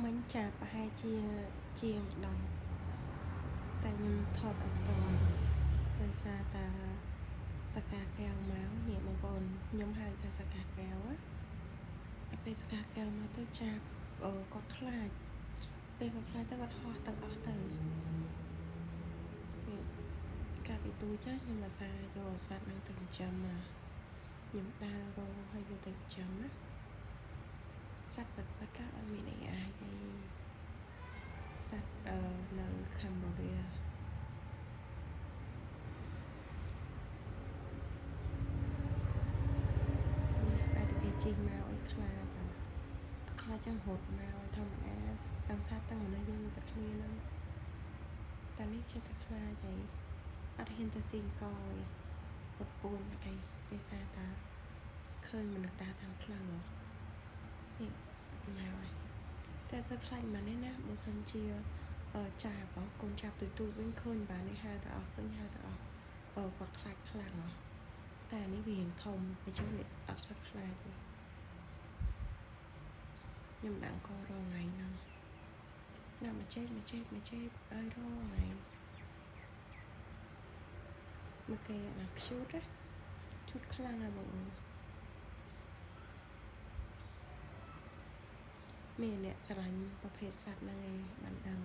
មិញចាប់ប្រហែលជាជាង10តែខ្ញុំថតអត់តន់ដោយសារតាសកាកែវមកនេះបងប្អូនខ្ញុំហៅថាសកាកែវណាដល់ពេលសកាកែវមកទៅចាប់អឺគាត់ខ្លាចពេលគាត់ខ្លាចទៅគាត់ហោះទៅអស់ទៅនេះកាលពីទូចណាខ្ញុំអាសាយកសត្វនឹងទៅចិញ្ចឹមមកខ្ញុំដើររកឲ្យយកទៅចិញ្ចឹមណាសត្វពិតពិតៗអត់មានអីអាចទេសត្វអឺនៅកម្ពុជា នេះតែគេជីមកឲ្យខ្លាចហ៎ខ្លាចចឹងរត់មកឲ្យធម្មតាទាំងសត្វទាំងមនុស្សយើងតែគ្នាហ្នឹងតែនេះចេះតែខ្លាចហីអត់ហ៊ានទៅស៊ីអង្គឯងរត់ពួនអត់អីដោយសារតាឃើញមនុស្សដើរតាមផ្លូវហ៎នេះមកហើយតែសើខ្លាចមិនទេណាបើសិនជាអឺចាបហ៎កូនចាប់ទូទូចវិញឃើញបាននេះហៅតែអស់ឃើញហៅតែអស់អឺគាត់ខ្លាចខ្លាំងហ៎តែអានេះវារៀងធំអញ្ចឹងវាអត់សូវខ្លាចទេខ្ញុំដាក់អង្គរងថ្ងៃហ្នឹងណាមកចេកមកចេកមកចេកឲ្យរងថ្ងៃមកគេអាខ្ជូតណាជូតខ្លាំងណាស់បងប្អូនមានអ្នកស្រឡាញ់ប្រភេទសត្វហ្នឹងឯងបានដឹង